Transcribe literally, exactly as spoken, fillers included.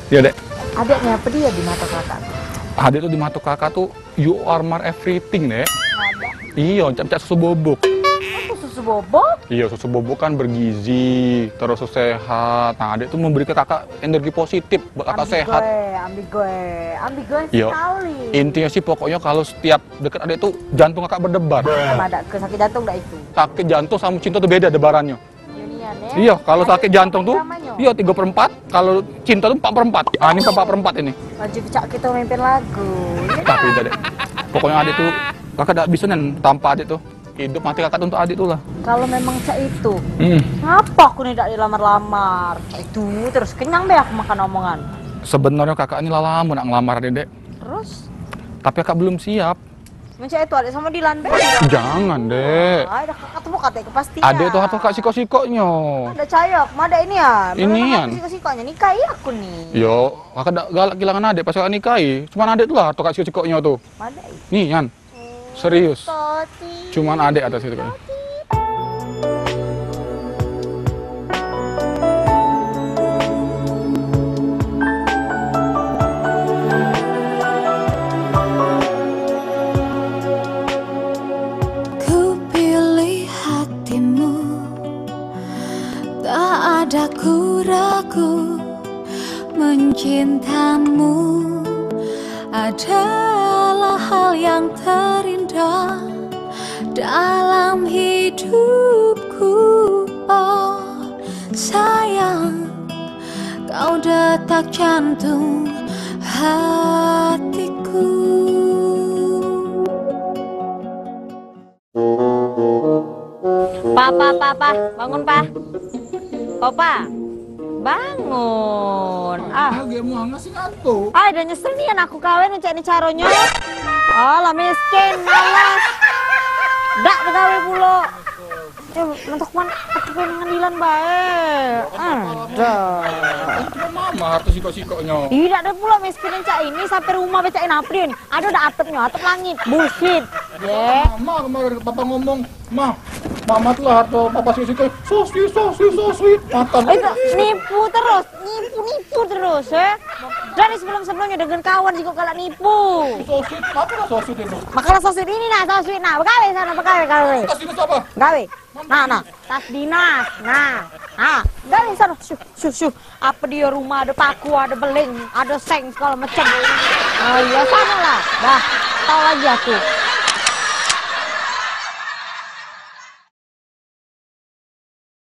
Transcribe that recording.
Yo, Dek. Adek ni apo dio di mato kakak? Adek tu di mato kakak tu, you are my everything, Dek. Adek. Iyo, cak, cak susu bubuk. Apo susu bubuk? Iyo, susu bubuk kan bergizi, terus sehat. Nah, adek tu memberi ke kakak energi positif buat kakak sehat. Ambigue, ambigue, ambigue sekali. Intinya sih pokoknya kalau setiap deket adek tu jantung kakak berdebar. Samo dak ke sakit jantung dak itu? Sakit jantung samo cinta tu beda debarannya. Iyo, kalau sakit jantung tu, iyo, tigo per empat, kalau cinta tu empat per empat. Ah, ini empat per empat ini. Wajib cak kito mimpin lagu. Tapi dah, Dek. Pokoknya adek tu, kakak dak bisa nian tanpa adek tu. Hidup mati kakak tu untuk adek tu lah. Kalau memang cak itu, ngapo aku ni dak dilamar-lamar? Cak itu terus, kenyang be aku makan omongan. Sebenarnya kakak ni lah lamo nak ngelamar adek, Dek. Terus? Tapi kakak belum siap. Mencak itu adek samo Dilan be. Jangan, Dek. Ai, dah kakak tu bukan kepastian. Adek tu harto kakak sikok-sikoknyo. Dak cayo, aku madak ini ya. Ini kan sikok-sikoknyo nikahi aku ni. Yo, kakak dak galak kehilangan adek pas kakak nikahi. Cuman adek tu lah harto kakak sikok-sikoknyo tu. Madak ini. Nian. Serius. Cuman adek atas itu kan. Ku pilih hatimu, tak ada ku ragu. Mencintamu adalah hal yang terindah dalam hidupku, oh sayang, kau detak jantung hatiku. Pa, pa, pa, pa, bangun, pa. Opa, bangun. Ah. Agak mau ngasih ngantuk. Ai, dah nyesel nian aku kawin cak ni caronyo. Alah, miskin, malas. Dak begawe pulo. Eh, mentok man, aku pengen ngendilan bae. Ada. Cuma mama harus sikok-sikoknyo. Ih, dak ada pulo miskin cak ini, sampai rumah becak ini apa dia ni? Ado dak atepnyo, atep langit. Bullshit. Ye. Mama kemarin papa ngomong, "Ma, mama tu lah harto papa sikok-sikok. So sweet, so sweet, so sweet." Makan. Itu nipu terus, nipu, nipu terus, eh. Dari sebelum-sebelumnyo dengan kawan sikok galak nipu. So sweet, apa lah so sweet itu? Makalah so sweet ini nah, so sweet nah. Begawe sana, begawe, gawe. Tas dinas apa? Gawe. Nah, nah, tas dinas. Nah. Ah, gawe sana. Syuh, syuh, syuh. Apa dia rumah ada paku, ada beling, ada seng segala macam. Ah, iya sana lah. Dah, tahu lagi aku.